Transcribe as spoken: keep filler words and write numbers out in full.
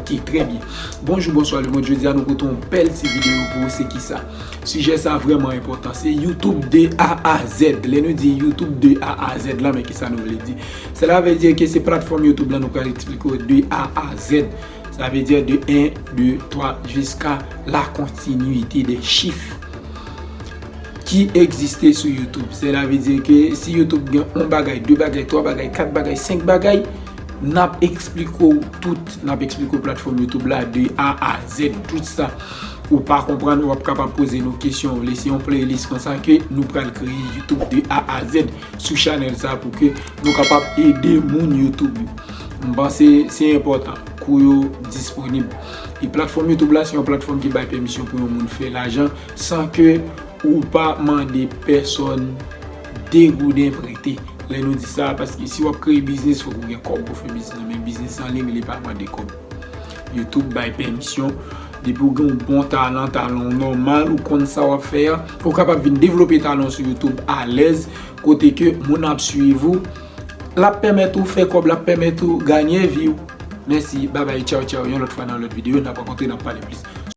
Ok, trè byen. Bonjou, bonswa lemonn. Jodi a nou pote yon bèl ti videyo pou ou. Se kisa? Sijè sa vrèman enpòtan. Se YouTube de A a Z. Lè nou di YouTube de A a Z la, men kisa nou vle di? Sela vle di ke se platfòm YouTube la nou pral eksplike w de A a Z. Sa vle di de en, de twa, jiska la kontinite de chif ki egziste sou YouTube. Sela vle di ke si YouTube gen yon bagay, de bagay, twa bagay, kat bagay, senk bagay, n ap eksplike w tout, n ap eksplike w platfòm YouTube la de A a Z, tout sa ou pa konprann, w ap kapab poze nou kesyon ou vle. Se yon playlist konsa ke nou pral kreye YouTube de A a Z sou chanèl sa pou ke nou kapab ede moun YouTube yo. M panse se enpòtan kou yo disponib. E platfòm YouTube la se yon platfòm ki bay pèmisyon pou yon moun fè lajan san ke ou pa mande pèsòn de gouden prete. Lè nou di sa, paske si w ap kreye biznis, fòk ou gen kòb pou fè biznis nan, men biznis an liy, li pa mande kòb. YouTube bay pèmisyon. Depi w gen yon bon talan, talan w nòmal, ou konn sa w ap fè a, ou kapab vin devlope talan w sou YouTube alèz, kote ke moun ap swiv ou, l ap pèmèt ou fè kòb, l ap pèmèt ou genyen vi w. Mèsi, babay, tchaw, tchaw, yon lòt fwa nan lòt videyo, n ap rankontre, n ap pale plis.